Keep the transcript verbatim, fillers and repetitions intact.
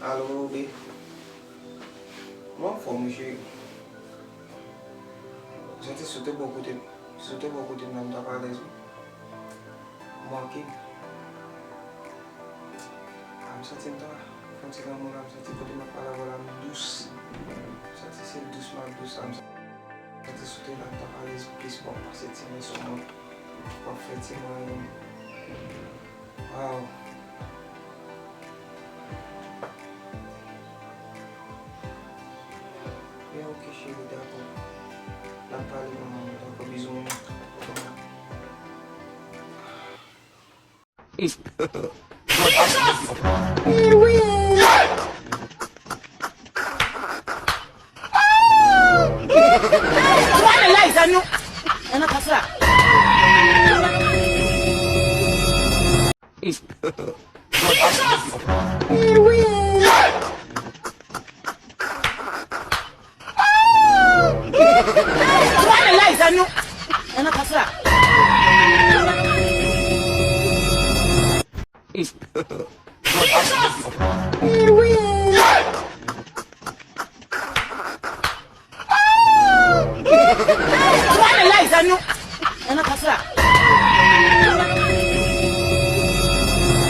Alo, babe. Mwen anfòm, wi, cheri. Ou santi si w te bò kote m, si w te bò kote m la, m t ap alèz, wi. Manke. A, m santi m ta fè yon ti lanmou la, m santi kote m ap pale avè w la, m dous. M santi se dous m ap dous la, m santi si w te la, m t ap alèz plis, w ap pase ti men sou mwen, w ap fè ti mwen. Waw. Men ok, cheri, dakò. N ap pale, manman, dakò, bizou, manman.